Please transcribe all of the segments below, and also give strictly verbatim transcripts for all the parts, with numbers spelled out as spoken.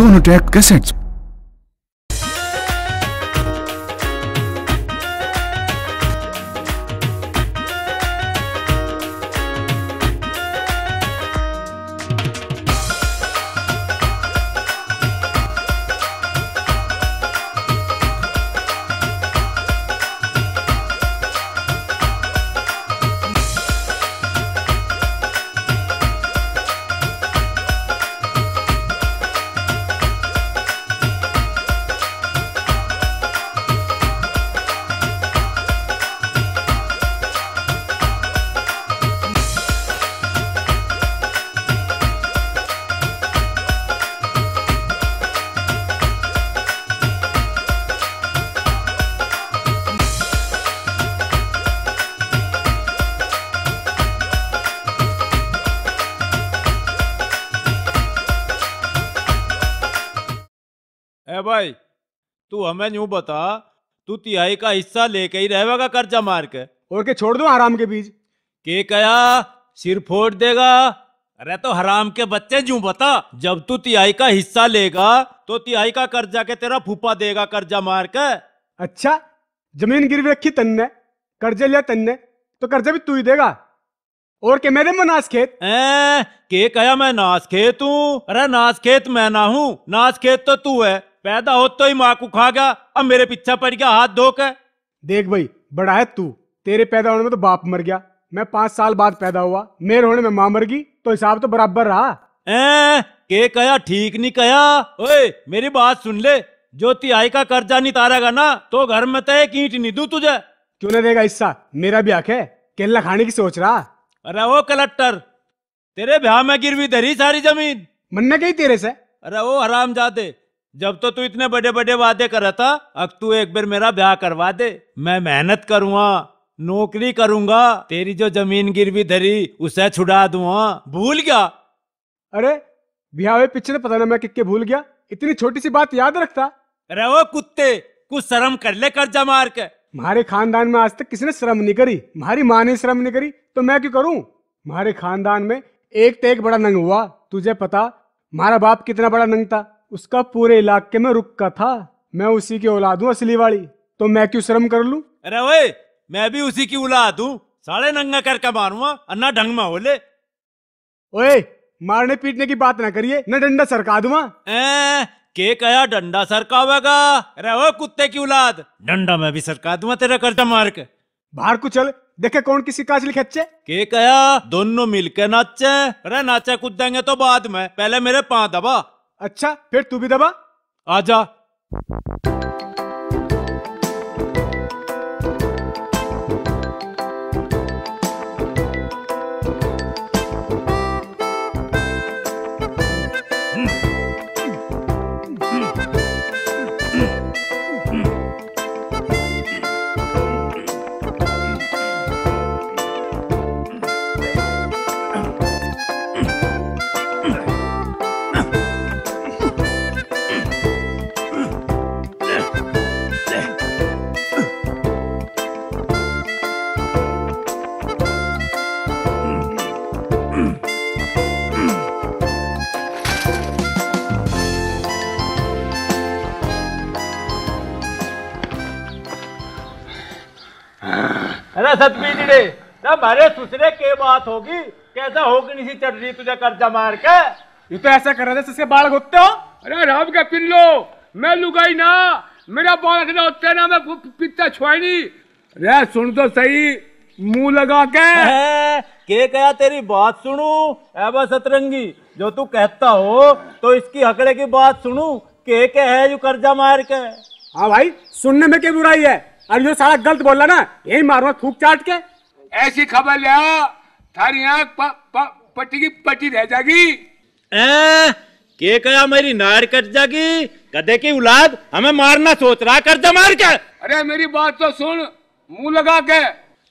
Tone Attack Cassettes। ए भाई, तू हमें न्यू बता, तू तिहाई का हिस्सा लेके ही रहेगा कर्जा मार के? और के छोड़ दो हराम के बीज। के कया, सिर फोड़ देगा? अरे तो हराम के बच्चे, न्यू बता, जब तू तिहाई का हिस्सा लेगा तो तिहाई का कर्जा के तेरा फूफा देगा कर्जा मार के। अच्छा, जमीन गिरवी रखी तन्ने, कर्जा लिया तन्ने, तो कर्जा भी तू ही देगा। और के मेरे में नास खेत? ए, के कया मैं नास खेत हूँ? अरे नास खेत मैं ना हूँ, नास खेत तो तू है। पैदा होते ही माँ को खा गया, अब मेरे पीछे पड़ गया हाथ धो के। देख भाई, बड़ा है तू, तेरे पैदा होने में तो बाप मर गया, मैं पाँच साल बाद पैदा हुआ, मेरे होने में माँ मर गई, तो हिसाब तो बराबर रहा। ए, के कया ठीक नहीं कया? ओए, मेरी बात सुन ले, जो तिहाई का कर्जा नहीं तारेगा ना, तो घर में तो एक ईंट नहीं दूं तुझे। क्यों ना देगा हिस्सा? मेरा भी हक है। केला खाने की सोच रहा? अरे ओ कलेक्टर, तेरे ब्याह में गिरवी धरी सारी जमीन। मन्ने कही तेरे से? अरे ओ हरामजादे, जब तो तू इतने बड़े बड़े वादे कर रहा था, अब तू एक बार मेरा ब्याह करवा दे। मैं मेहनत करूँगा, नौकरी करूँगा, तेरी जो जमीन गिरवी धरी उसे छुड़ा दूंगा। भूल गया? अरे, ब्याह हुए पीछे तो पता ना मैं किक्के भूल गया, इतनी छोटी सी बात याद रखता। अरे ओ कुत्ते, कुछ शर्म कर ले कर्जा मार के। म्हारे खानदान में आज तक किसी ने शर्म नहीं करी, म्हारी माँ ने शर्म नहीं करी, तो मैं क्यों करूं? म्हारे खानदान में एक ते एक बड़ा नंग हुआ। तुझे पता, म्हारा बाप कितना बड़ा नंग था, उसका पूरे इलाके में रुक्का था। मैं उसी की औलाद हूँ असली वाली, तो मैं क्यों शर्म कर लूं? अरे ओए, मैं भी उसी की औलाद हूँ, साले नंगा करके मारूंगा, अन्ना ढंग में हो ले। ओए, मारने पीटने की बात ना करिए, न डंडा सरका दूंगा। ए, के कया डंडा सरकावेगा? अरे ओ कुत्ते की औलाद, डंडा मैं भी सरका दूंगा तेरा कर्जा मार के। बाहर को चल, देखे कौन किसी काजल खच्चे। के कया दोनों मिलके नाचे? अरे नाचे कूदेंगे तो बाद में, पहले मेरे पाँव दबा। अच्छा, फिर तू भी दबा। आजा। अरे सतबीजड़े, ना मारे सुसरे के बात होगी, कैसा होगनी सी चढ़ रही तुझे कर्जा मार के? ये तो ऐसा कर रहे थे जैसे बाल होते हो। अरे राम के पिल्लो, मैं लुगाई ना, मेरा बालक ना होते ना, मैं पु-, पु-, पित्ता छुआई नहीं। अरे सुन तो सही, मुंह लगा के। हैं, के कहा तेरी बात सुनू? ए बे सतरंगी, जो तू कहता हो तो इसकी हकड़े की बात सुनू। के के है यू कर्जा मार के? हाँ भाई, सुनने में क्या बुराई है? और यो साला गलत बोला ना, यही मारूंगा थूक चाट के। ऐसी खबर लिया, थारी आंख प-, प-, पट्टी की पट्टी रह जाएगी। ए, के कहा मेरी नाड़ कट जागी? गधे की औलाद, हमें मारना सोच रहा कर्जा मार के। अरे मेरी बात तो सुन, मुंह लगा के।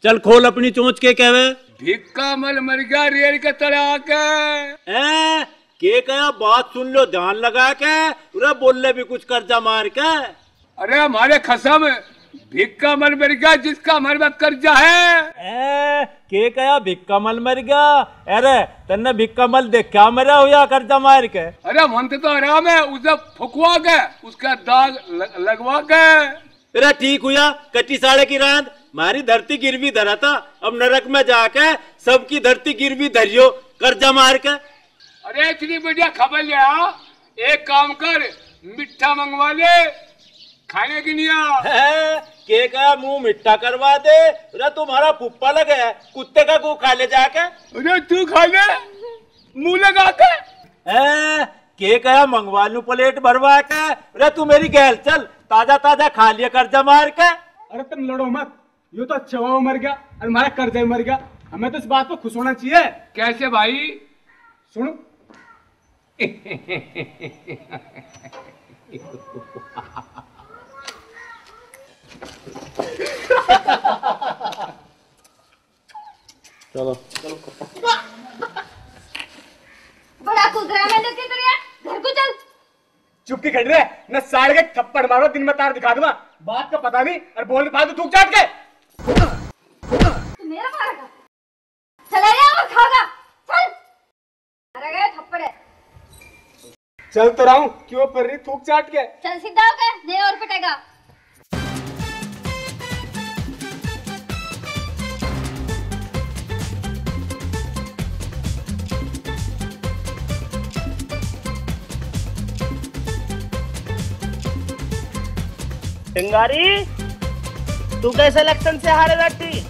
चल खोल अपनी चोंच, के कहवे? भिक्का मल मर गया रेल के तले आके। ए, के कहा बात सुन लो ध्यान लगा के, उरे बोल ले भी कुछ कर्जा मार के। अरे हमारे खसम, भिक्का मल मर गया जिसका हमारे पे कर्जा है। ए, के कहा भिक्का मल मर गया? अरे, तन्ने भिक्का मल देखा मरा हुआ कर्जा मार के? अरे, मन तो आराम है, उसे फुकवा के, उसका दाग ल-, लगवा के। अरे, ठीक हुआ, कटी साले की रांद, मारी धरती गिरवी धरा था, अब नरक में जाके सबकी धरती गिरवी धरियो, कर्जा मार के। अरे, इतनी बढ़िया खबर ले आ, एक काम कर, मिठा मंगवा ले, खाने की नहीं आ। हैं? के का मुंह मिठा करवा दे? अरे, तुम्हारा फुप्पा लगे है, कुत्ते का गू खा ले जाके। अरे, तू खा ले, मुंह लगा के। हैं? के का मंगवा लूं प्लेट भरवा के? अरे, तू मेरी गैल चल, ताजा ताजा खा लिया कर्जा मार के। अरे, तुम लड़ो मत, यो तो अच्छा हुआ मर गया और हमारा कर्जा भी मर गया। हमें तो इस बात पर खुश होना चाहिए। कैसे भाई? सुनो। चलो। बड़ा कुछ ड्रामा लेके तेरे घर को चल। चुप की खड़ी रहे, न साड़ के थप्पड़ मारो, दिन में तार दिखा दूंगा। बात का पता नहीं और बोल फालतू थूक चाट के। तू मेरा मारेगा? चला गया और खागा। चल। मारा गया थप्पड़ है। चल तो रहा हूँ, क्यों पर रही थूक चाट के? चल सीधा होके, नहीं और पिटेगा। चिंगारी, तू कैसे इलेक्शन से हारे बैठी?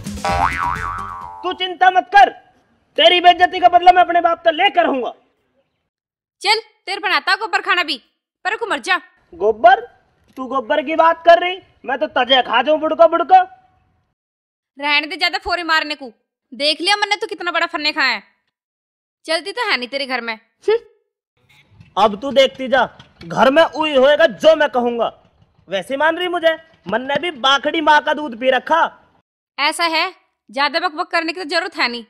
तू चिंता मत कर, तेरी बेइज्जती का बदला मैं अपने बाप का लेकर रहूंगा। चल, तेरे बनाता गोबर खाना भी, पर को मर जा। गोबर? तू गोबर की बात कर रही? मैं तो तजे खा जाऊं बुड़को बुड़को। रहने दे ज्यादा फोरे मारने को। देख लिया मन्ने तू कितना बड़ा फन्ने खाया है। चलती तो है नहीं तेरे घर में। हम्म। अब तू देखती जा, घर में उही होएगा जो मैं कहूंगा। वैसे मान रही मुझे, मन्ने भी बाखड़ी माँ का दूध पी रखा। ऐसा है, ज्यादा बकबक करने की तो जरूरत है नहीं।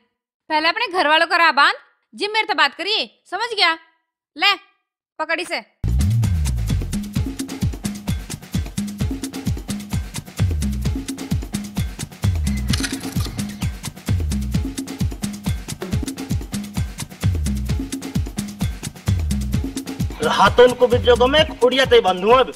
पहले अपने घर वालों का राह बांध, जिब मेरे से बात करिए, समझ गया? ले, पकड़ी से। हाथों को भी जगह में एक उड़िया ते बांधूंगा अब।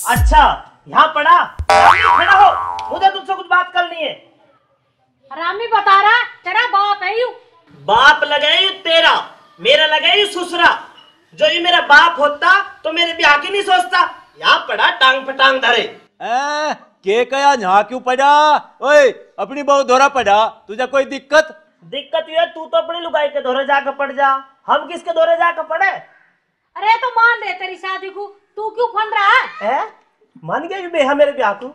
अच्छा, यहाँ पड़ा? खड़ा हो, मुझे तुमसे कुछ बात करनी है। हरामी बता रहा, तेरा बाप है यू। बाप लगे यू तेरा, मेरा लगे यू ससुरा। जो ये मेरा बाप होता तो मेरे ब्याह की नहीं सोचता। यहाँ पड़ा टांग पे टांग धरे। ए, के कया यहाँ क्यों पड़ा? ओए, अपनी बहू धोरा पड़ा, तुझे कोई दिक्कत? दिक्कत ये, तू तो अपनी लुगाई के धोरे जाके पड़ जा, हम किसके धोरे जाके पड़े? अरे तो मान ले तेरी शादी को, तू क्यों फन रहा है? हैं? मान गया यू बेहा मेरे ब्याह को?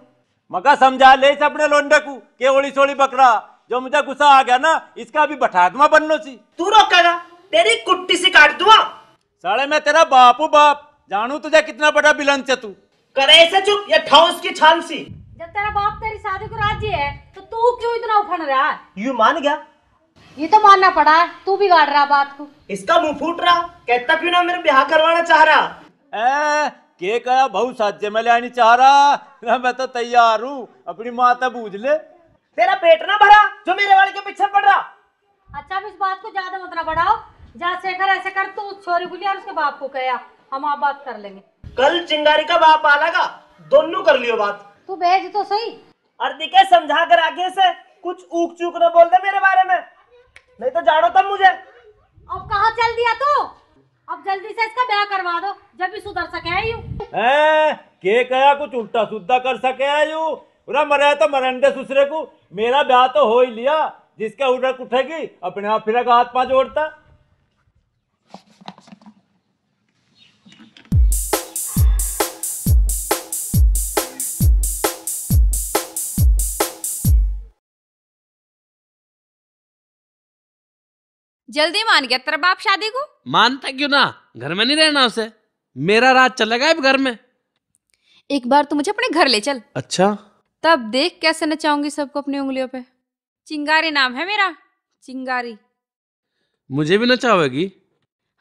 मका समझा ले इस अपने लोंडे को, के ओली सोली बकरा, जो मुझे गुस्सा आ गया ना, इसका भी बठा दूंगा बन्नो सी। तू रोकेगा? तेरी कुट्टी सी काट दूंगा। साले मैं तेरा बाप हूँ बाप, जानू तुझे कितना बड़ा बिलंच है तू। करे इसे चुप, ये ठाउस की छान सी। जब तेरा बाप तेरी शादी को राजी है, तो तू क्यों इतना उफन रहा है? यू मान गया। ये तो मानना पड़ा है, तू बिगाड़ रहा बात को। इसका मुंह फूट रहा, कहता क्यों ना मेरे ब्याह करवाना चाह रहा। ए, के कहा बहू साजे में लेनी चाह रहा? मैं तो तैयार हूँ, अपनी माँ तक बूझ ले। तेरा पेट ना भरा जो मेरे वाले के पीछे पड़ रहा। अच्छा, अब इस बात को ज्यादा मत ना बढ़ाओ। जा शेखर, ऐसे कर, तू उस छोरी को लिया और उसके बाप को कह, हम आप बात कर लेंगे। कल चिंगारी का बाप आलेगा, दोनों कर लियो बात। तू भेज तो सही। और दिखे समझा कर आगे से कुछ ऊक चूक ना बोल दे मेरे बारे में, नहीं तो जानो तब मुझे। अब कहाँ चल दिया तू? अब जल्दी से इसका ब्याह करवा दो, जब भी सुधर सके है यू। हैं? के कहा कुछ उल्टा सुद्धा कर सके है यू? उरा मरे तो मरन दे ससुरे को, मेरा ब्याह तो हो ही लिया, जिसका उड़क उठेगी अपने आप फिर हाथ पांव जोड़ता। जल्दी मान गया तेरा बाप शादी को? मानता क्यों ना, घर में नहीं रहना उसे, मेरा राज चलेगा अब घर में। एक बार तू मुझे अपने घर ले चल। अच्छा। तब देख कैसे नचाऊंगी सबको अपनी उंगलियों पे। चिंगारी नाम है मेरा, चिंगारी। मुझे भी नचावेगी?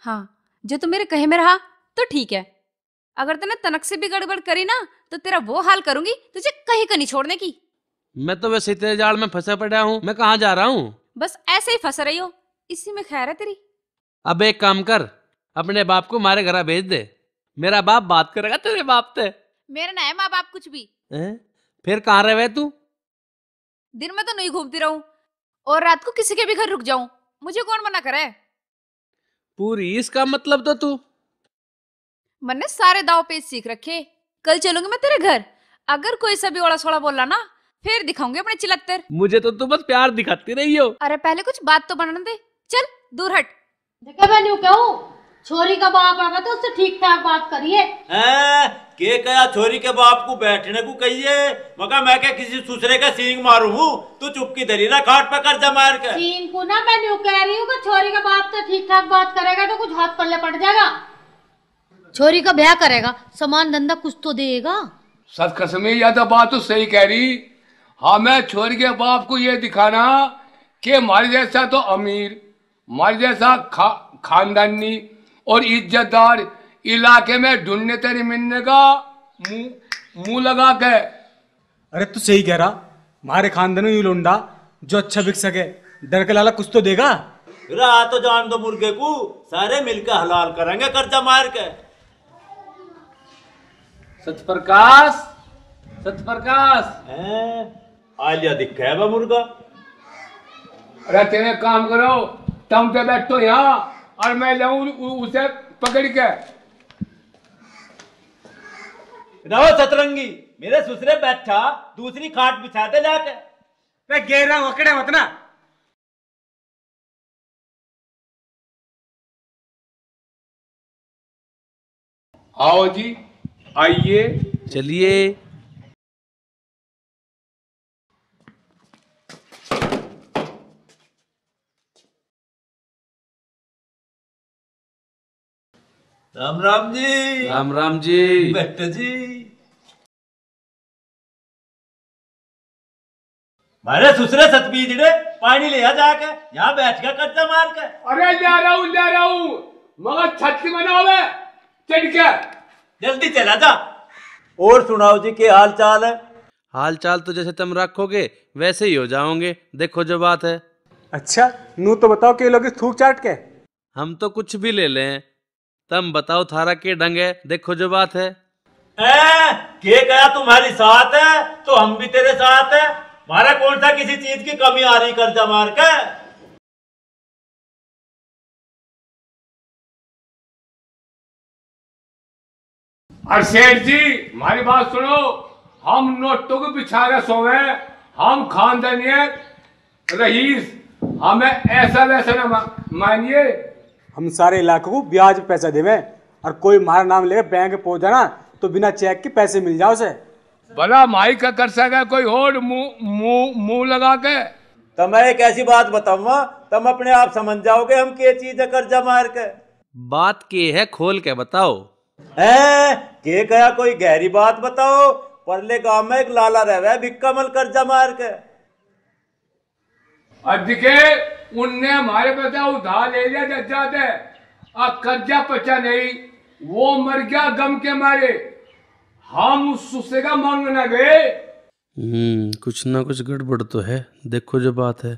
हाँ, जो तू मेरे कहे में रहा तो ठीक है। अगर तूने तनक से भी गड़बड़ करी ना, तो तेरा वो हाल करूंगी, तुझे कहीं का नहीं छोड़ने की। मैं तो वैसे ही तेरे जाल में फंसा पड़ा हूँ, मैं कहाँ जा रहा हूँ? बस ऐसे ही फंस रही हो, इसी में खैर है तेरी। अब एक काम कर, अपने बाप को मारे घरा भेज दे, मेरा बाप बात करेगा तेरे बाप से। मेरे ना है माँ बाप कुछ भी। हैं? फिर कहाँ रहे तू? दिन में तो नहीं घूमती रहूं और रात को किसी के भी घर रुक जाऊं, मुझे कौन मना करे? पूरी, इसका मतलब तो तू। मैंने सारे दाव पेच सीख रखे। कल चलूंगी मैं तेरे घर, अगर कोई सा भी ओला सोला बोला ना, फिर दिखाऊंगी अपने चिलत्तर। मुझे तो तू बस प्यार दिखाती रही हो। अरे पहले कुछ बात तो बनने दे, चल दूर हट। देखे, मैं न्यू कहूँ, छोरी का बाप आवे तो उससे ठीक ठाक बात करिए। हैं? के कहा छोरी के बाप को बैठने को कहिए? मका मैं क्या किसी सुसरे का सींग मारू हूँ? तू चुपकी धरी रह खाट पे कर्जा मार के। सींग को ना, मैं न्यू कह रही हूँ कि छोरी का बाप तो ठीक ठाक बात करेगा तो कुछ हाथ पल्ले पड़ जाएगा। छोरी का ब्याह करेगा, सामान धंधा कुछ तो देगा। सत कसमी, या तो बात तो सही कह रही। हमें छोरी के बाप को ये दिखाना कि हमारे जैसा तो अमीर, हमारे जैसा खा-, खानदानी और इज्जतदार इलाके में ढूंढने तेरे मिलने का मुंह, मुंह लगा के। अरे तू सही कह रहा, हमारे खानदान में यू लौंडा जो अच्छा बिक सके, डर के लाला कुछ तो देगा। फिर आ तो जान दो मुर्गे को, सारे मिलकर हलाल करेंगे कर्जा मार के। सतप्रकाश, सतप्रकाश। हैं? आ लिया दिखा है बा मुर्गा। अरे तेरे काम करो, तुम तो बैठो यहाँ और मैं लाऊं उ-, उसे पकड़ के। रहो सतरंगी, मेरे सुसरे बैठा, दूसरी खाट बिछा दे लाके। मैं गेरा हूँ, अकड़े मत ना। आओ जी, आइए। चलिए। राम राम जी। राम राम जी। बैठो जी। मारे सुसरे सतबीजड़े, पानी ले आ जाके, यहाँ बैठ के कर्जा मार के। अरे ल्या रहा हूँ, ल्या रहा हूँ, मगर छत बनावे चढ़ के। जल्दी चला जा। और सुनाओ जी, के हाल चाल है? हाल चाल तो जैसे तुम रखोगे वैसे ही हो जाओगे, देखो जो बात है। अच्छा, नू तो बताओ के लोगे थूक चाट के? हम तो कुछ भी ले लें, तम बताओ थारा के ढंग है, देखो जो बात है। ए, के कहा तुम्हारी साथ है तो हम भी तेरे साथ है। हमारा कौन सा किसी चीज की कमी आ रही कर्जा मार के? और सेठ जी, हमारी बात सुनो, हम नोटों के बिछा के सोवे, हम खानदानी रईस, हमें ऐसा वैसा ना मा-, मानिए। हम सारे इलाके को ब्याज पे पैसा देवे और कोई हमारा नाम लेके बैंक में पहुंच जाना तो बिना चेक के पैसे मिल जाओ से। भला माई का कर सके कोई और मुंह, मुंह, मुंह लगा के। तो मैं एक ऐसी बात बताऊंगा, तुम अपने आप समझ जाओगे हम के चीज है कर्जा मार के। बात के है, खोल के बताओ। हैं? के कहा कोई गहरी बात बताओ? परले गांव में एक लाला रहवे भिक्का मल कर्जा मार के। अदिके उनने हमारे पे तो उधार ले लिया जज्जा ते, आ कर्जा पचा नहीं, वो मर गया गम के मारे। हम उस सुसे का मांगना गए। हम्म, कुछ ना कुछ गड़बड़ तो है। देखो जो बात है,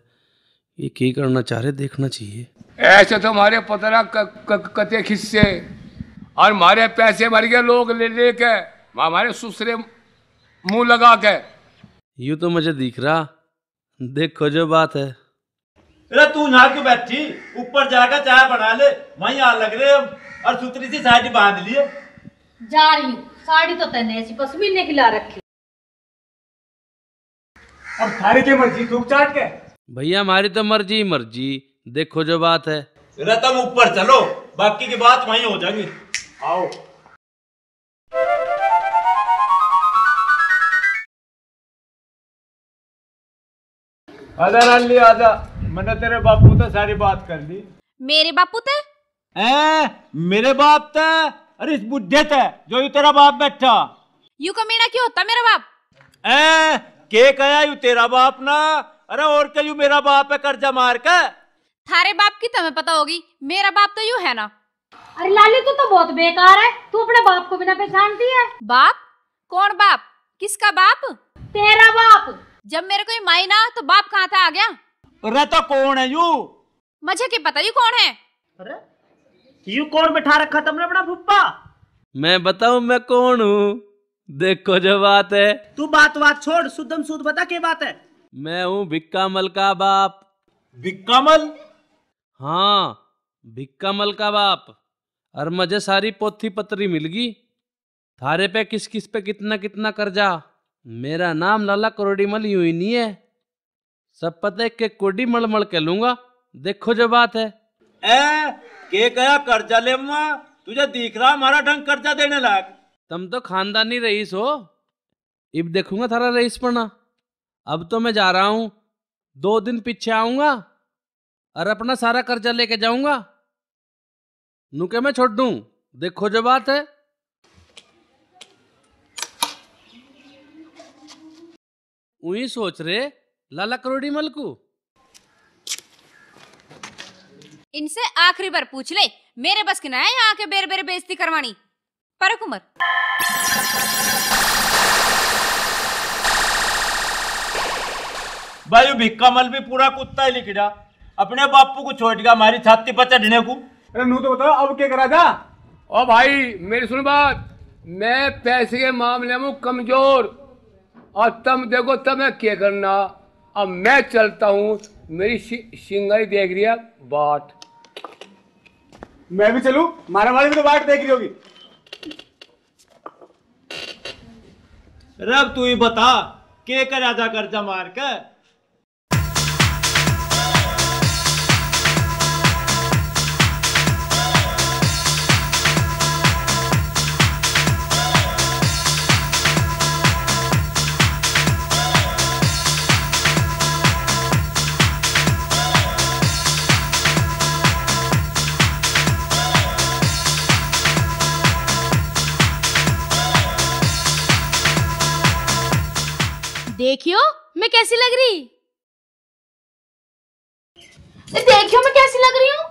ये की करना चाह रहे, देखना चाहिए। ऐसे तो हमारे पतरा क-, क-, कते खिस्से और हमारे पैसे भर के लोग ले लेके हमारे सुसरे मुंह लगा के। यू तो मुझे दिख रहा, देखो जो बात है। अरे तू यहाँ क्यों बैठी? ऊपर जाकर चाय बना ले, वहीं आ लग रहे हम। और सुथरी सी साड़ी बांध लिए। जा रही हूँ, साड़ी तो तैने ऐसी पश्मीने की ला रखी। अब थारी के मर्जी, थूक चाट के। भैया, हमारी तो मर्जी ही मर्जी, देखो जो बात है। अरे तुम ऊपर चलो, बाकी की बात वहीं हो जाएगी। आओ। आजा लाली, आजा। मैंने तेरे बापू तो सारी बात कर ली। मेरे बापू ते? ए, मेरे बाप ते? अरे इस बुढ़े ते, जो यू तेरा बाप बैठा। यू कमीना क्यों होता मेरा बाप? ए, के कहा यू तेरा बाप ना? अरे और के यू मेरा बाप है कर्जा मार के? थारे बाप की तमें पता होगी, मेरा बाप तो यू है ना। अरे लाली, तू तो बहुत बेकार है, तू अपने बाप को भी ना पहचानती है। बाप? कौन बाप? किसका बाप? तेरा बाप। जब मेरे को ही माई ना, तो बाप कहाँ था आ गया? अरे तो कौन है यू? मुझे क्या पता यू कौन है? अरे यू कौन बैठा रखा तुमने अपना फुप्पा? मैं बताऊं मैं कौन हूँ? देखो जो बात है। तू बात बात छोड़, शुद्धम शुद्ध बता के बात है। मैं हूँ भिक्कामल का बाप। भिक्कामल? हाँ, भिक्कामल का बाप। और मुझे सारी पोथी पत्री मिल गई। थारे पे किस किस पे कितना कितना कर्जा। मेरा नाम लाला करोड़ीमल यूं ही नहीं है। सब पता है के कोडी मलमल के लूंगा। देखो जो बात है। ए, के कहा कर्जा लेवा? तुझे दिख रहा हमारा ढंग कर्जा देने लायक? तुम तो खानदानी रईस हो। इब देखूंगा थारा रईसपना। अब तो मैं जा रहा हूँ, दो दिन पीछे आऊंगा और अपना सारा कर्जा लेके जाऊंगा। नुके मैं छोड़ दूं, देखो जो बात है। उही सोच रे लाला करोड़ीमल को। इनसे आखिरी बार पूछ ले, मेरे बस की ना है यहाँ आके बेर बेर बेइज्जती करवानी। परक उमर। भाई, भिक्कामल भी पूरा कुत्ता ही लिख जा। अपने बापू को छोड़ गया हमारी छाती पर चढ़ने को। अरे नू तो बताओ, अब क्या करा जा? ओ भाई, मेरी सुन बात, मैं पैसे के मामले में कमजोर, और तुम देखो तुम्हें क्या करना। अब मैं चलता हूँ, मेरी शि-, शिंगाई देख रही है बाट। मैं भी चलूं? मारा वाली भी तो बाट देख रही होगी। रब तू ही बता, के करा जा कर्जा मार के? देखियो, मैं कैसी लग रही? देखियो, मैं कैसी लग रही हूँ?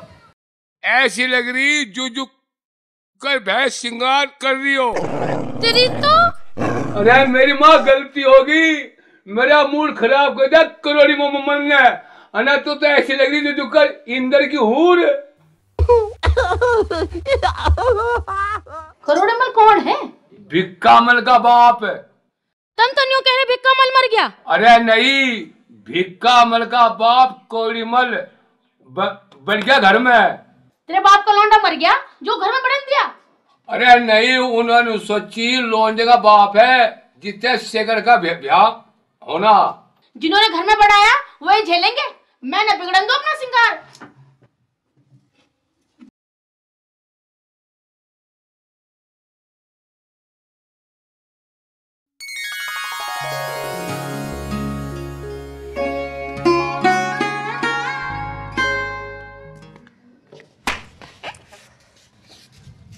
ऐसी लग रही, जू जू कर भैंस श्रृंगार कर रही हो। तेरी तो। अरे, मेरी माँ, गलती होगी, मेरा मूड खराब कर दिया करोड़ीमल ने। अना, तू तो ऐसी लग रही, जू जू कर इंदर की हूर। करोड़ीमल कौन है? भिक्कामल का बाप। तम तो न्यू कह रहे भिक्कामल मर गया। अरे नहीं, भिक्कामल का बाप करोड़ीमल ब-, बढ़ गया घर में। तेरे बाप का लौंडा मर गया जो घर में बढ़न दिया। अरे नहीं, उन्होंने सोची लौंडे का बाप है, जिससे शेखर का ब्या-, ब्याह होना। जिन्होंने घर में बढ़ाया वही झेलेंगे, मैं न बिगड़न दूं अपना सिंगार।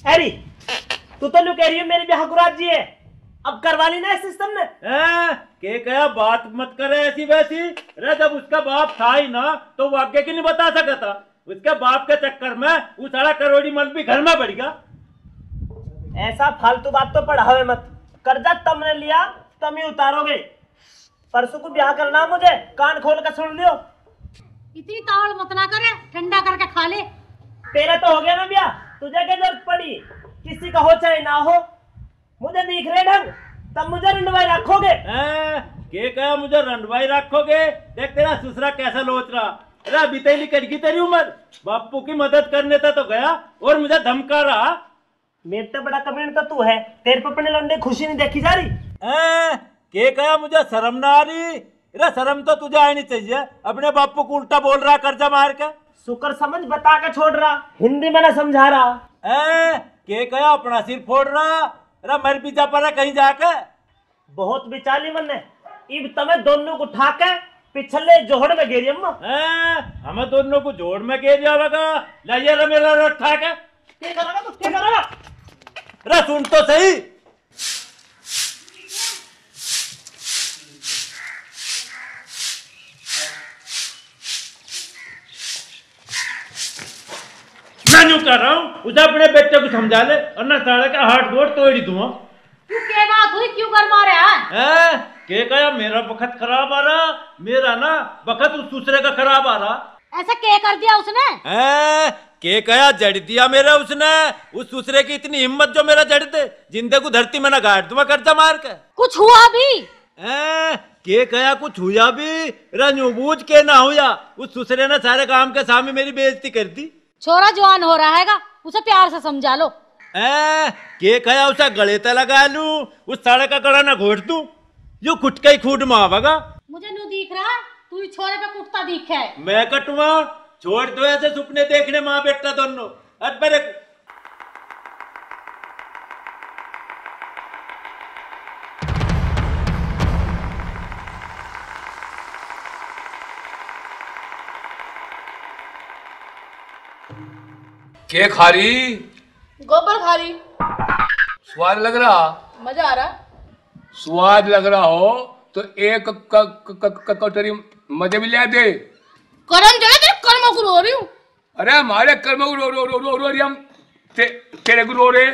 अरे, तू तो न्यू कह रही है मेरे ब्याह को राजी है, अब करवा ली ना इस सिस्टम ने। हैं? के कहा बात मत करे ऐसी वैसी। रे, जब उसका बाप था ही ना, तो वो आगे की नहीं बता सका था। उसके बाप के चक्कर में वो साला करोड़ीमल भी घर में बढ़ गया। ऐसा फालतू बात तो पढ़ावे मत, कर्जा तमने लिया, तम ही उतारोगे। परसों को ब्याह करना मुझे, कान खोल के सुन लियो। इतनी तावड़ मत ना करे, ठंडा करके खा ले। तेरा तो हो गया ना ब्याह, तुझे क्या जरूरत पड़ी? किसी का हो चाहे ना हो, मुझे दिख रहे ढंग, तब मुझे रंडवाई रखोगे? हैं? के कहा मुझे रंडवाई रखोगे? देख तेरा ससुरा कैसा लोच रहा। अरे अभी तैली कट गई तेरी उम्र, बापू की मदद करने तक तो गया और मुझे धमका रहा। मेरे तो बड़ा कमीन तो तू है, तेरे पे अपने लौंडे खुशी नहीं देखी जा रही। हैं? के कहा मुझे शर्म ना आ रही? अरे शर्म तो तुझे आनी चाहिए, अपने बापू को उल्टा बोल रहा कर्जा मार के। शुक्र समझ बता के छोड़ रहा, हिंदी में ना समझा रहा। हैं? के कहा अपना सिर फोड़ रहा? अरे मर भी जा पड़ा कहीं जाके। बहुत बिचाली मन्ने, इब तमे दोनों को उठा के पिछले जोहड़ में गेरी अम्मा। हैं? हमें दोनों को जोड़ में गेर जावेगा? लाइए रे मेरा रे उठा के। क्या करेगा तू? क्या करेगा? अरे सुन तो सही। मैं न्यू कह रहा हूँ, उसे अपने बेटे को समझा ले, और ना साले का हाथ गोड़ तोड़ ही दूंगा। तू के बात हुई, क्यों गरमा रहा है? हैं? के कहा मेरा बखत खराब आ रहा? मेरा ना बखत उस दूसरे का खराब आ रहा। ऐसा के कर दिया उसने? हैं? के कहा जड़ दिया मेरा उसने? उस दूसरे की इतनी हिम्मत जो मेरा जड़ दे, जिंदे को धरती में ना गाड़ दूंगा कर्जा मार के। कुछ हुआ भी? हैं? के कहा कुछ हुआ भी? रा न्यू बूझ के ना हुआ। उस दूसरे ने सारे काम के सामने मेरी बेइज्जती कर दी। छोरा जवान हो रहा हैगा, उसे प्यार से समझा लो। ए, के कहा उसे गले ते लगा लूं, उस साले का गला ना घोट दूं, यो खुटका ही खूड में आवेगा। मुझे न्यू दिख रहा, तू ही छोरे पे कुटता दिखे है। मैं कटवा? छोड़ दो ऐसे सुपने देखने माँ बेटा दोनों। हट परे। के खा रही? गोबर खा रही। स्वाद लग रहा? मजा आ रहा। स्वाद लग रहा हो तो एक क-, क-, क-, क-, कटोरी मजे भी ले दे। करम जगह तेरे कर्मों को रो रही हूँ। अरे हमारे कर्मों को रो, रो, रो, रो, रो रही हम। ते-, तेरे को रो रहे।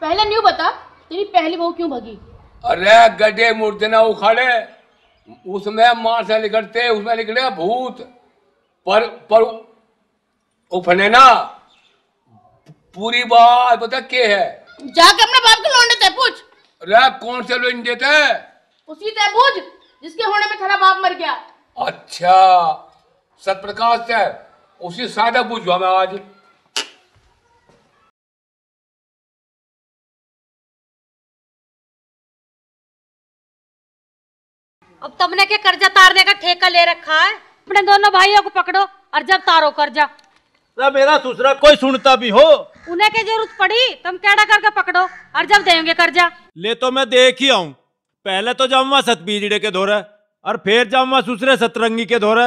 पहले न्यू बता, तेरी पहली बहू क्यों भगी? अरे गड्ढे मुर्दे ना उखाड़े, उसमें मार से निकलते, उसमें निकले भूत। पर, पर उफने ना पूरी बात बता के है। जाके अपने बाप के लौंडे ते पूछ। अरे कौन से लौंडे ते? उसी ते पूछ जिसके होने में तेरा बाप मर गया। अच्छा, सतप्रकाश से उसी सादा बुझवा मैं आज। अब तुमने के कर्जा तारने का ठेका ले रखा है? अपने दोनों भाइयों को पकड़ो और जब तारो कर्जा। ना मेरा ससुरा कोई सुनता भी हो। उन्हें के जरूरत पड़ी, तुम कैड़ा करके पकड़ो और जब देंगे कर्जा। ले तो मैं देख ही आऊं, पहले तो जाऊंगा सतबीजड़े के धोरे और फिर जाऊंगा ससुरे सतरंगी के धोरे।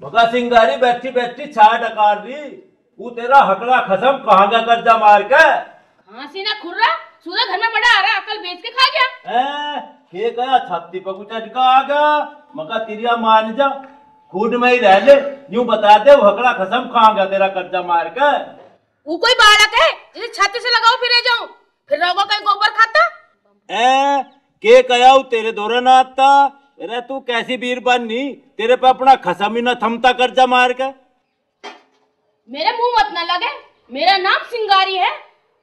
मका सिंगारी बैठी बैठी छा डकार रही, वो तेरा हकड़ा खसम कहाँ गया कर्जा मार के? हाँ सी ना खुर्रा, सूरा घर में बड़ा आ रहा, अकल बेच के खा गया। हैं? के गया छाती पर कुछ अटका आ गया? मका तिरिया मान जा, खुद में ही रह ले, यूं बता दे वो हकड़ा खसम कहाँ गया तेरा कर्जा मार के? वो कोई बालक है जिसे छाती से लगाओ फिरे जाऊं, फिर रहोगा कहीं गोबर खाता। ए, के कया हूँ तेरे धोरे ना आता? अरे तू कैसी बीरबानी, तेरे पे अपना खसम ही ना थमता कर्जा मार के। मेरे मुंह मत ना लगे, मेरा नाम सिंगारी है।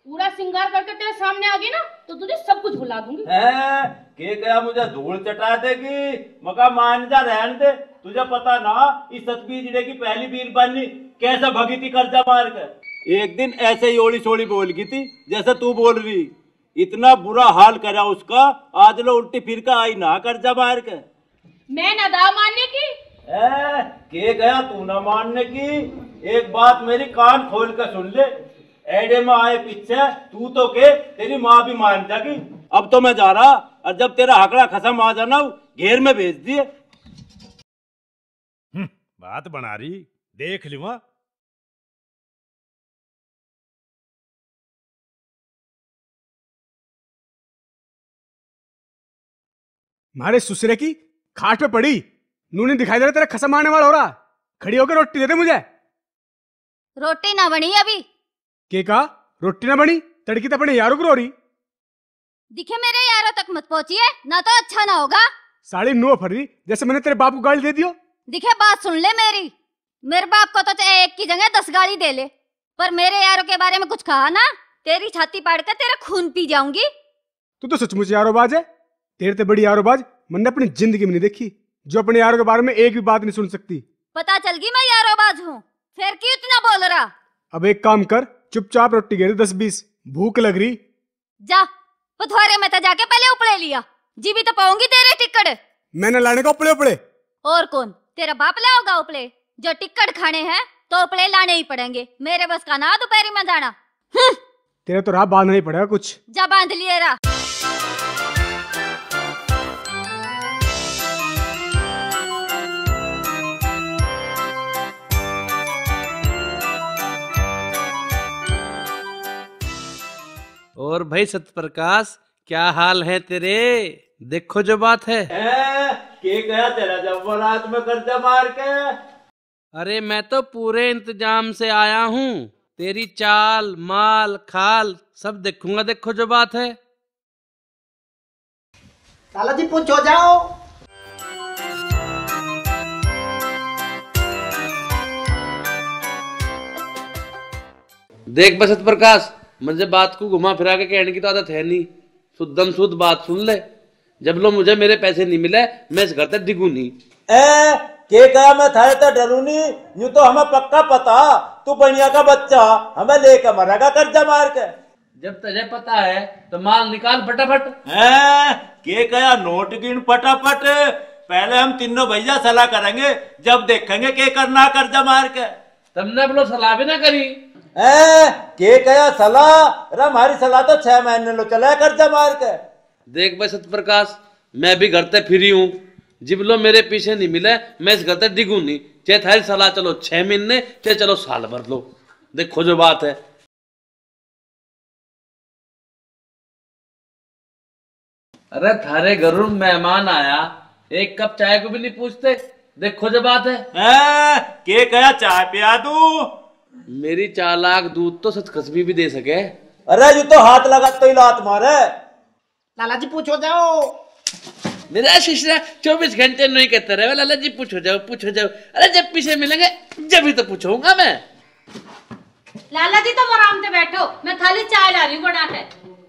पूरा सिंगार करके तेरे सामने आ गई ना तो तुझे सब कुछ भुला दूंगी। हैं? के कया मुझे धूल चटा देगी? मका मान जा, रहन दे। तुझे पता ना इस सतबीजड़े की पहली बीरबानी कैसे भगी थी कर्जा मार के। एक दिन ऐसे ही ओली सोली बोल गई थी जैसे तू बोल रही। इतना बुरा हाल करा उसका, आज लो उल्टी फिर का आई ना कर्जा मार के। मैं ना दाव मानने की। ए, के गया तू ना मानने की? एक बात मेरी कान खोल के सुन ले, एड़े में आए पीछे तू तो के, तेरी माँ भी मान जागी। अब तो मैं जा रहा, और जब तेरा हकड़ा खसम आ जाना, घेर में भेज दिए। हम्म, बात बना रही, देख लूंगा। मारे सुसरे की खाट पे पड़ी, नूनी दिखाई दे रहा, तेरा खसम आने वाला हो रहा। खड़ी होकर रोटी दे दे मुझे। रोटी ना बनी अभी। के का? रोटी ना बनी? तड़की तो अपने यारों को रो रही। दिखे मेरे यारों तक मत पहुंचिए, ना तो अच्छा ना होगा। साली नो फरी, जैसे मैंने तेरे बाप को गाली दे दियो। दिखे बात सुन ले मेरी, मेरे बाप को तो चाहे एक की जगह दस गाली दे ले, पर मेरे यारों के बारे में कुछ कहा ना, तेरी छाती पाड़ कर तेरा खून पी जाऊंगी। तू तो सचमुच यारोबाज है। तेरे ते बड़ी यारोबाज मैंने अपनी जिंदगी में नहीं देखी, जो अपने यारों के बारे में एक भी बात नहीं सुन सकती। पता चल गई मैं यारोबाज हूँ, फिर क्यों इतना बोल रहा? अब एक काम कर, चुपचाप रोटी घेर दे दस बीस, भूख लग रही। जा, पथवारे में तो जाके पहले उपले लिया, जीभी तो पाऊंगी तेरे टिक्कड़। मैंने लाने का उपले उपले? और कौन, तेरा बाप लाओगा उपले? जो टिक्कड़ खाने हैं तो उपले लाने ही पड़ेंगे। मेरे बस का ना दोपहरी में जाना। हम्म। तेरा तो राह बांधना ही पड़ेगा कुछ। जा बांध लिए रा। और भाई सतप्रकाश, क्या हाल है तेरे? देखो जो बात है। हैं? के गया तेरा जब बारात में कर्जा मार के? अरे, मैं तो पूरे इंतजाम से आया हूँ। तेरी चाल, माल, खाल सब देखूंगा। देखो जो बात है। लाला जी, पूछो जाओ। देख बे सत प्रकाश, मुझे बात को घुमा फिरा के कहने की तो आदत है नहीं। शुद्धम शुद्ध बात सुन ले। जब लो मुझे मेरे पैसे नहीं मिले, मैं इस घर तक डिगू नहीं। ए, के कहा मैं थारे तक डरू नहीं? यूं तो हमें पक्का पता, तू बनिया का बच्चा, हमें लेके मरेगा कर्जा मार के। जब तुझे पता है तो माल निकाल फटाफट। हैं? के कहा नोट गिन फटाफट। पहले हम तीनों भैया सलाह करेंगे, जब देखेंगे के करना कर्जा मार के। तुमने बोलो सलाह भी ना करी। हैं? के कहा सलाह? अरे हमारी सलाह तो छह महीने लो चला कर्जा मार के। देख भाई सतप्रकाश, मैं भी घर ते फ्री हूँ। जिब लो मेरे पीछे नहीं मिले, मैं इस घर ते डिगू नहीं। चाहे थारी सलाह चलो छह महीने, चाहे चलो साल भर लो। देखो जो बात है। अरे थारे घरों मेहमान आया, एक कप चाय को भी नहीं पूछते। देखो जो बात है। हैं? के कहा चाय पिया दूं? मेरी चालाक दूध तो सतखसबी भी दे सके। अरे यू तो हाथ लगा तो ही लात मारे। लाला जी पूछो जाओ। मेरा शिष्य चौबीस घंटे नहीं कहता रहे, लाला जी पूछो जाओ, पूछो जाओ। अरे जब पीछे मिलेंगे जब ही तो पूछूंगा मैं। लाला जी, तुम आराम से बैठो, मैं थाली चाय ला रही हूँ बना के।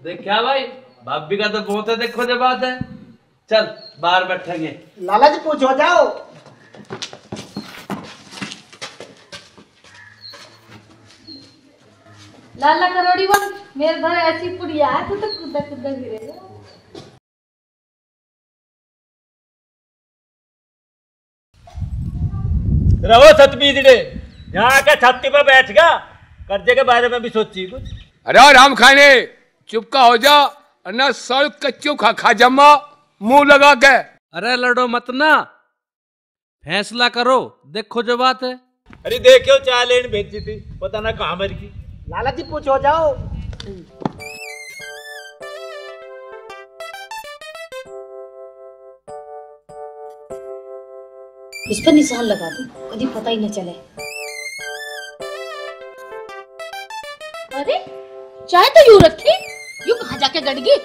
देखा भाई, भाभी का तो बहुत है, देखो जो बात है। चल, बाहर बैठेंगे। लाला जी पूछो जाओ। लाला करोड़ीवाल, मेरे घर ऐसी पुड़िया है, तू तो कूदा कूदा गिरेगा। रहो सतबीजड़े, यहाँ आके छाती पे बैठ गया, कर्जे के बारे में भी सोची कुछ। अरे राम खाने, चुपका हो जा, ना सड़ कच्चू खा खा जम्मा, मुंह लगा के। अरे लड़ो मत ना, फैसला करो, देखो जो बात है। अरे देखो, चाय लेन भेजी थी, पता ना कहाँ मर गई। लाला जी पूछो जाओ। इस पर निशान लगा दूं, कभी पता ही न चले। अरे, चाय तो यूं रखी, यूं कहाँ जाके गड़ गई?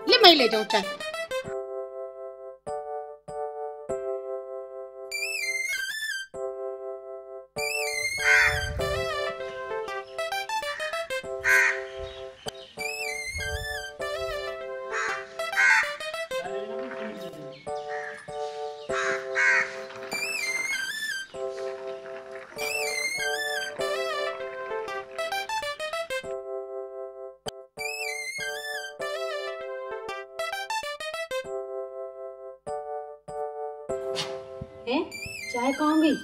ले, मैं ही ले जाऊं चाय। हैं? चाय कहाँ गई?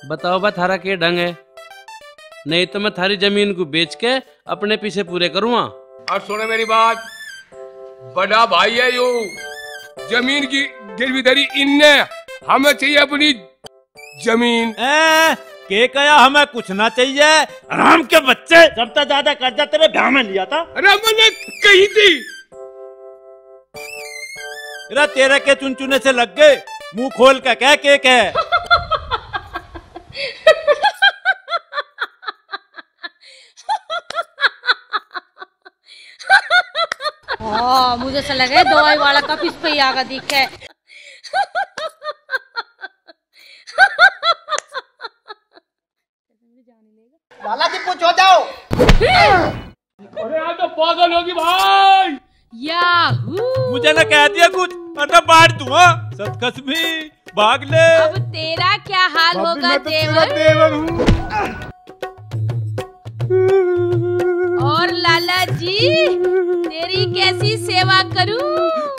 बताओ बा, थारा के ढंग है? नहीं तो मैं थारी जमीन को बेच के अपने पीछे पूरे करूँगा। और सुनो मेरी बात, बड़ा भाई है यू, जमीन की गिरवी धरी इनने, हमें चाहिए अपनी जमीन। ए, के कहा हमें कुछ ना चाहिए? हराम के बच्चे, सबसे ज्यादा कर्जा तेरे ब्याह में लिया था। अरे मैंने कही थी। अरे तेरे के चुनचुने से लग गए, मुंह खोल के कह के कह। हाँ, मुझे ऐसा लगा है दवाई वाला कप इस पे ही आगा दिखे। लाला जी पूछो जाओ। अरे आज तो पागल होगी भाई। याहू। मुझे ना कह दिया कुछ, वरना बांट दूंगा। सतकसमी, भाग ले। अब तेरा क्या हाल भाभी, होगा मैं तो तेरा देवर? देवर हूँ। और लाला जी, तेरी कैसी सेवा करूं?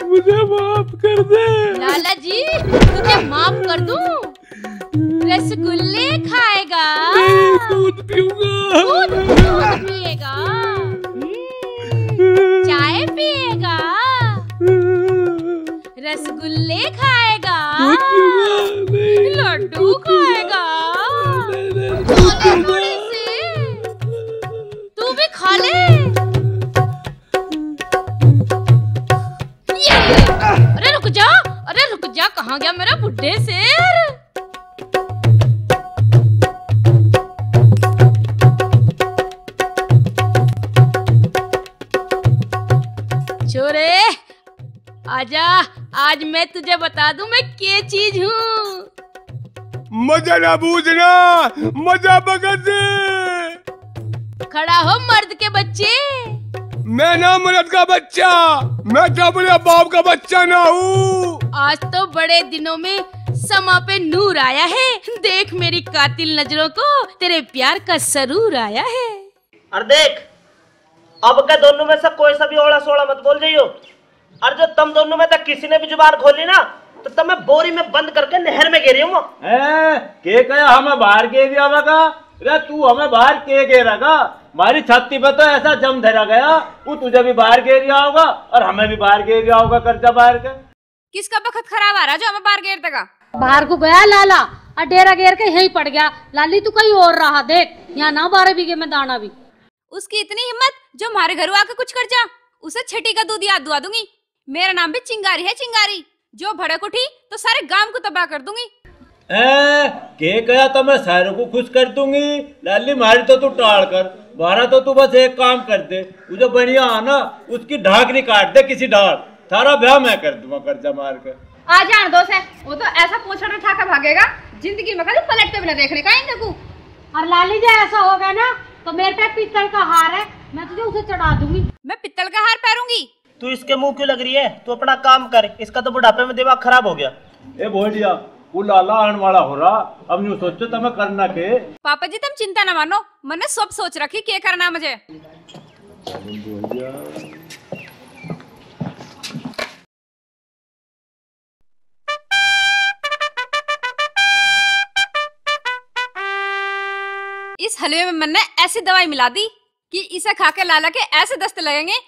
मुझे माफ कर दे। लाला जी, तुझे माफ कर दूं? रसगुल्ले खाएगा? नहीं, दूध पीऊंगा। दूध, दूध पिएगा? हम्म, चाय पिएगा? रसगुल्ले खाएगा? दूध पीऊंगा। नहीं, लड्डू खाएगा? खा ले थोड़ी सी। तू भी खा ले। ये ले। अरे रुक जा, अरे रुक जा, कहाँ गया मेरा बुड्ढे शेर? छोरे, आजा, आज मैं तुझे बता दूं मैं के चीज हूँ। मजा ना बूझना, मजा बगत। खड़ा हो मर्द के बच्चे। मैं ना मर्द का बच्चा, मैं तो अपने बाप का बच्चा ना हूँ। आज तो बड़े दिनों में समा पे नूर आया है। देख मेरी कातिल नजरों को, तेरे प्यार का सरूर आया है। और देख, अब के दोनों में से कोई सा भी ओला सोला मत बोल जाइयो। और जो तुम दोनों में तक किसी ने भी जुबान खोली ना, तो तुम्हें बोरी में बंद करके नहर में गेरी हूँ। हैं? के कहा हमें बाहर गेर आवेगा? रे, तू हमें बाहर के गेरेगा? हमारी छाती पे तो ऐसा जम धरा गया, वो तुझे भी बाहर गेर आओगा और हमें भी बाहर गेर आओगा, कर्जा बाहर के। किसका बखत खराब आ रहा जो हमें बाहर गेर देगा? बाहर को गया लाला, और डेरा गेर के यहीं पड़ गया। लाली, तू कहीं और रहा, देख, यहाँ ना बारह बीघे में दाना भी। उसकी इतनी हिम्मत जो हमारे घर आके कुछ कर जा, उसे छठी का दूध याद दुआ दूंगी। मेरा नाम भी चिंगारी है, चिंगारी। जो भड़क उठी तो सारे गांव को तबाह कर दूंगी। ए, के कहा तो मैं सारों को खुश कर दूंगी। लाली, मारी तो तू टाल कर, मारा तो तू बस एक काम कर दे, वो जो बढ़िया है ना, उसकी ढाकनी काट दे किसी ढाल, थारा ब्याह मैं कर दूंगा कर्जा मार के। आ जान दो से, वो तो ऐसा पोछड़ उठा के भागेगा, जिंदगी में कभी पलट के भी ना देखने का इनको। और लाली जी, ऐसा हो गया ना, तो मेरे पे पीतल का हार है, मैं तुझे उसे चढ़ा दूंगी। मैं पीतल का हार पहनूंगी? तू इसके मुंह क्यों लग रही है? तू अपना काम कर, इसका तो बुढ़ापे में दिमाग खराब हो गया। ए भोलिया, वो लाला आने वाला हो रहा, अब न्यू सोचो तुम्हें करना के। पापा जी, तुम चिंता ना मानो, मैंने सब सोच रखी के करना मुझे। इस हलवे में मैंने ऐसी दवाई मिला दी कि इसे खा के लाला के ऐसे दस्त लगेंगे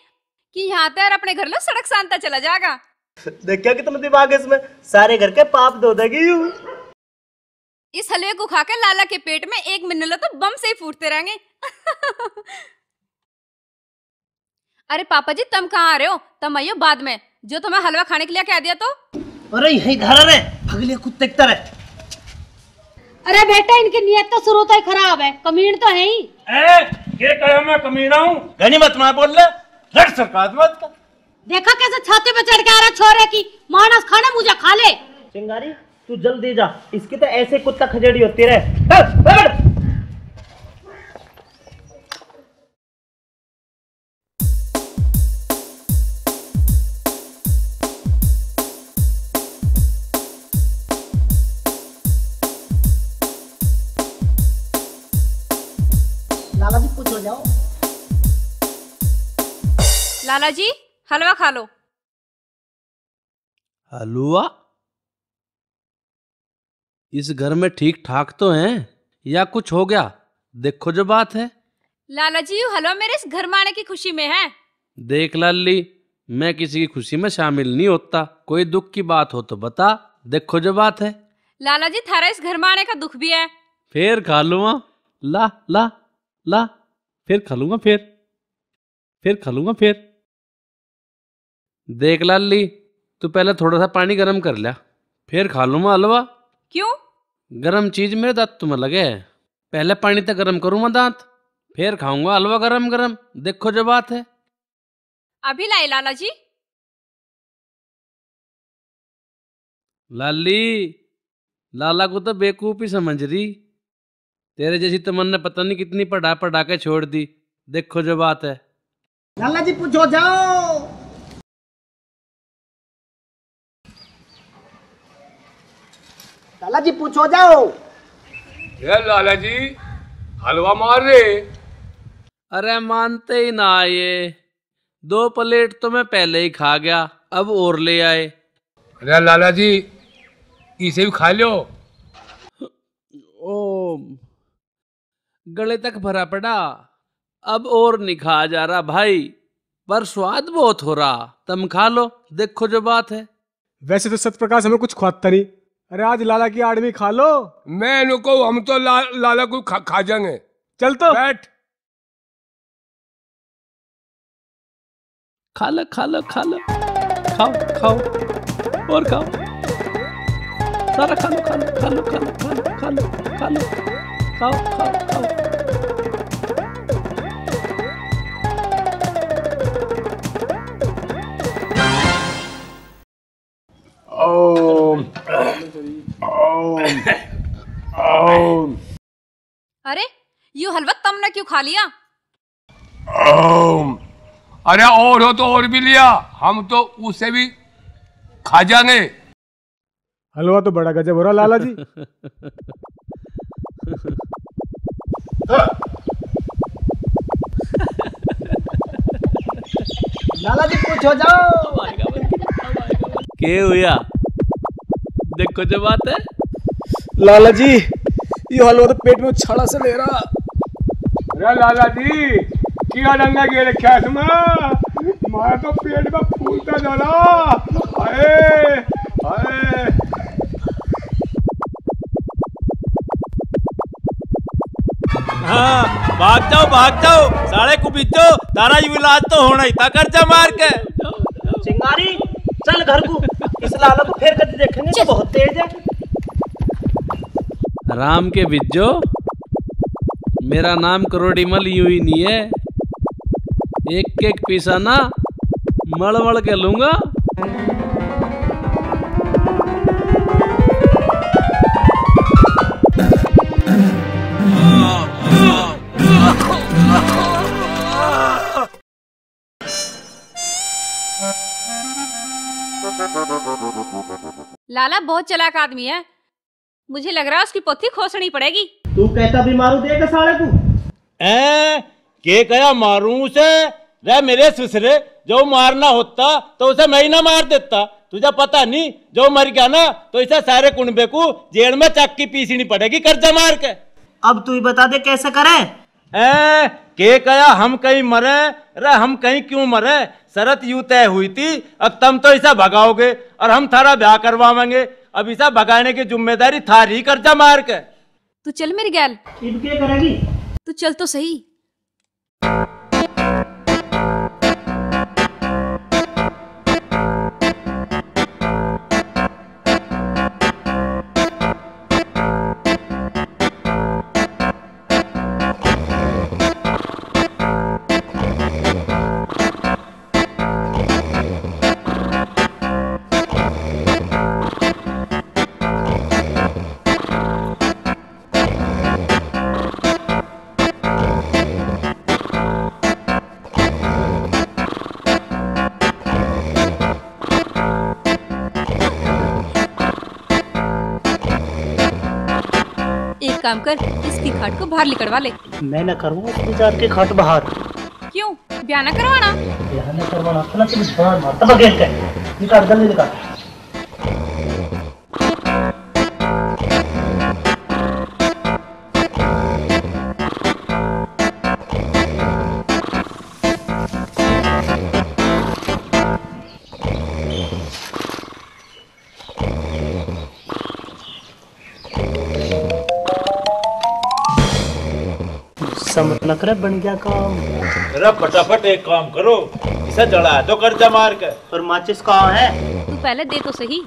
कि यहाँ तक अपने घर लो सड़क शांता चला जाएगा। देखा कितना दिमाग है इसमें, सारे घर के पाप धो देगी यू। इस हलवे को खा के लाला के पेट में एक महीने लो तो बम से ही फूटते रहेंगे। अरे पापा जी, तुम कहाँ आ रहे हो? तुम आइयो बाद में, जो तुम्हें हलवा खाने के लिए कह दिया तो। अरे यही धरा रे, फगले कुत्ते की तरह। अरे बेटा, इनकी नीयत तो शुरू तो ही खराब है, कमीन तो है ही। ए, के कहा मैं कमीना हूँ? घणी मत मैं बोल ले, लड़ सरकार मत कर। देखा कैसे छाती पे चढ़ के आ रहा छोरे की, मानस खाने मुझे खा ले। चिंगारी, तू जल्दी जा, इसकी तो ऐसे कुत्ता खजेड़ी होती रहे। चल, बैठ। लाला जी, कुछ हो जाओ। लाला जी, हलवा खा लो। हलवा? इस घर में ठीक ठाक तो हैं या कुछ हो गया? देखो जो बात है। लाला जी, यू हलवा मेरे इस घर में आने की खुशी में है। देख लाली, मैं किसी की खुशी में शामिल नहीं होता। कोई दुख की बात हो तो बता, देखो जो बात है। लाला जी, थारा इस घर में आने का दुख भी है। फिर खा लूंगा, ला ला ला, फिर खा लूंगा, फिर फिर खा लूंगा, फिर। देख लाली, तू पहले थोड़ा सा पानी गर्म कर लिया, फिर खा लूंगा हलवा। क्यों? गर्म चीज मेरे दांत में लगे है। पहले पानी तो गर्म करूंगा दांत, फिर खाऊंगा हलवा गरम गरम। देखो जो बात है। अभी लाए लाला जी। लाली, लाला को तो बेवकूफ ही समझ रही। तेरे जैसी तो मन ने पता नहीं कितनी पढ़ा पढ़ा के छोड़ दी। देखो जो बात है। लाला जी पूछो जाओ। लाला जी पूछो जाओ। ये लाला जी हलवा मार रहे। अरे मानते ही ना आए, दो प्लेट तो मैं पहले ही खा गया, अब और ले आए। अरे लाला जी, इसे भी खा लो। ओ, गले तक भरा पड़ा, अब और नहीं खाया जा रहा भाई, पर स्वाद बहुत हो रहा। तुम खा लो, देखो जो बात है। वैसे तो सतप्रकाश हमें कुछ खुआता नहीं, अरे आज लाला की आड़मी खा लो। मैं इनको, हम तो ला, लाला को खा, खा जाएंगे। चल तो। बैठ। खा लो, खा लो, खा लो। खाओ, खाओ। और खाओ। सारा खा लो, खा लो, खा लो, खा लो, खा लो, खा लो, खा लो। खाओ, खाओ, खाओ। ओम, ओम, ओम। अरे, यू हलवा तमने क्यों खा लिया? ओम। अरे, और हो तो और भी लिया, हम तो उसे भी खा जाएंगे। हलवा तो बड़ा गजब हो रहा लाला जी। लाला जी, कुछ हो जाओ। के हुआ? देखो जो बात है। लाला जी, ये हलवा तो पेट में उछाला से ले रहा। अरे लाला जी, किया डंगा के रखा है इसमें? मारा तो पेट में फूलता जा रहा। हाय, हाय। हाँ, भाग जाओ, भाग जाओ, साले कुबिज्जो, तारा यू इलाज तो होना ही था कर्जा मार के। चिंगारी, चल घर को, इस लाला को फिर कभी देखेंगे तो बहुत तेज है। राम के बिज्जो, मेरा नाम करोड़ीमल यूं ही नहीं है, एक एक पैसा ना मल मल के लूंगा। लाला बहुत चालाक आदमी है, मुझे लग रहा है उसकी पोथी खोसनी पड़ेगी। तू कहता भी मारू दे के साले तू। ए, के कया मारूं उसे? रे मेरे ससुरे, जो मारना होता तो उसे मैं ही ना मार देता। तुझे पता नहीं, जो मर गया ना तो इसे सारे कुनबे को जेल में चक्की पीसनी पड़ेगी कर्जा मार के। अब तू ही बता दे कैसे करे? ए, के कया हम कहीं मरे? रे हम कहीं क्यों मरे? शरत यू तय हुई थी, अब तुम तो इसे भगाओगे और हम थारा ब्याह करवावेंगे। अब इसे भगाने की जिम्मेदारी थारी, कर्जा मार के। तू चल मेरी गैल। इब के करेगी? तू चल तो सही। एक काम कर, इसकी खाट को बाहर निकलवा ले। मैं ना करूँगा इस बेचार की खाट बाहर। क्यों, ब्याह ना करवाना? ब्याह ना करवाना, अपना तुम बाहर मार, तब गेल के निकाल, जल्दी निकाल। समझ न करे बन गया काम। जरा फटाफट एक काम करो, इसे जला दो कर्जा मार के। पर माचिस कहाँ है? तू पहले दे तो सही।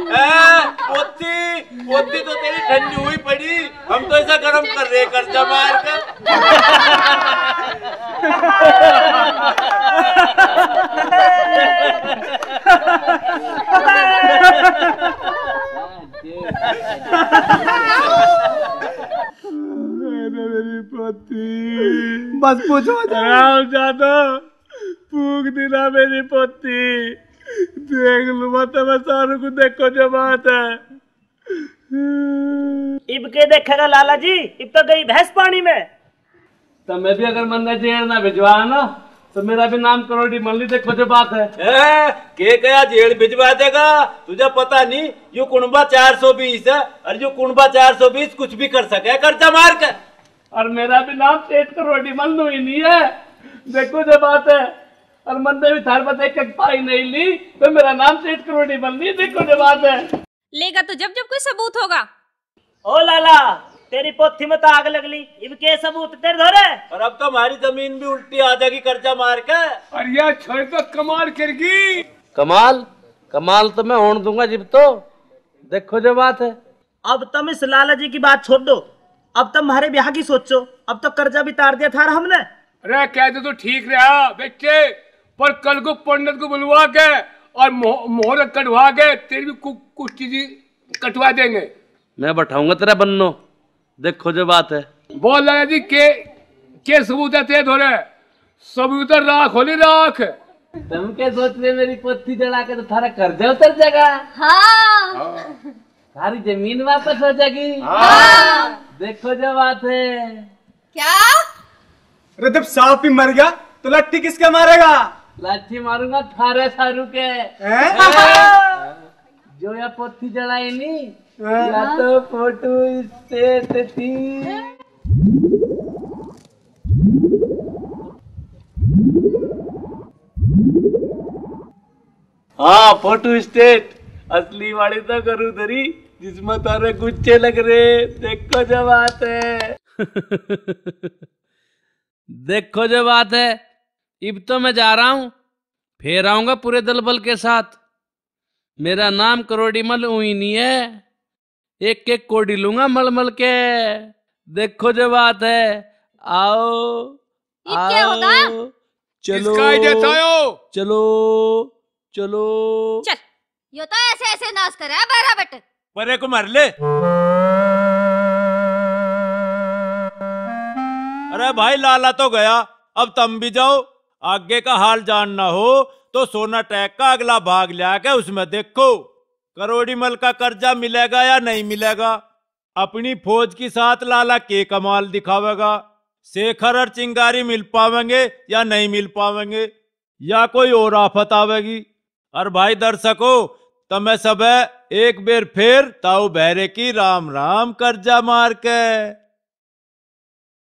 ए, पोती, पोती तो तेरी ठंडी हुई पड़ी, हम तो ऐसा गरम कर रहे, कर्जा मार कर। अरे मेरी पोती। बस पूछो मत। राम जादो, फूक दी ना मेरी पोती। देख लूं मैं तो, मैं सारू को देखो जो बात है। इब के देखेगा लाला जी, इब तो गई भैंस पानी में। तो मैं भी अगर मन्ने जेल ना भिजवा ना, तो मेरा भी नाम करोड़ी मल नहीं। देखो जो बात है। ए, के कहा जेल भिजवा देगा? तुझे पता नहीं, यो कुणबा चार सौ बीस है, और यो कुणबा चार सौ बीस कुछ भी कर सके कर्जा मार के। और मेरा भी नाम सेठ करोड़ी मल नू ही नहीं है। देखो जो बात है। और मन्ने भी थार पर एक एक पाई नहीं ली, तो मेरा नाम सेठ करोड़ी मल नहीं। देखो जो बात है। लेगा तो जब जब कोई सबूत होगा। ओ लाला, तेरी पोथी में तो आग लग ली, इब के सबूत तेरे धोरे? और अब तो हमारी जमीन भी उल्टी आ जाएगी कर्जा मार के। और यह छोरी तो कमाल कर गई। कमाल? कमाल तो मैं होण दूंगा जिब तो। देखो जो बात है। अब तुम इस लाला जी की बात छोड़ दो, अब तुम हमारे ब्याह की सोचो। अब तो कर्जा भी तार दिया था हमने। अरे, कह दे तो ठीक रहा बेटे, पर कल को पंडित को बुलवा के और मोह-, मोहर कटवा के तेरी भी कु-, कुछ चीजें कटवा देंगे। मैं बैठाऊंगा तेरा बन्नो। देखो जो बात है। बोल लाला जी, के, के सबूत है तेरे धोरे? सबूत तो राख होली राख। तुम क्या सोच रहे, मेरी पोथी जला के तो थारा कर्जा उतर जाएगा? हाँ। थारी जमीन वापस हो जाएगी? हाँ। देखो जो बात है। क्या? अरे, जब सांप ही मर गया तो लाठी किसका मारेगा? लाठी मारूंगा थारे सारू के। हैं? जो या पोथी जलाई नी, हाँ। या तो फोटो स्टेट थी। हाँ, फोटो स्टेट। असली वाली तो करू धरी, जिसमें तारे गुच्छे लग रहे। देखो जो बात है। देखो जो बात है। इब तो मैं जा रहा हूँ, फेर आऊंगा पूरे दलबल के साथ। मेरा नाम करोड़ी मल ऊई नहीं है, एक एक कोड़ी लूंगा मल मल के। देखो जो बात है। आओ, ये क्या होता है? चलो, इसका ही देता हो। चलो, चलो। चल, यो तो ऐसे ऐसे नाश करे है बैरा बट। परे को मार ले। अरे भाई, लाला तो गया, अब तुम भी जाओ। आगे का हाल जानना हो तो सोना टैक का अगला भाग लिया के उसमें देखो, करोड़ी मल का कर्जा मिलेगा या नहीं मिलेगा। अपनी फौज के साथ लाला के कमाल दिखावेगा, शेखर और चिंगारी मिल पावेंगे या नहीं मिल पावेंगे, या कोई और आफत आवेगी। और भाई दर्शकों, तमे सबे एक बेर फेर ताऊ भैरे की राम राम कर्जा मार के।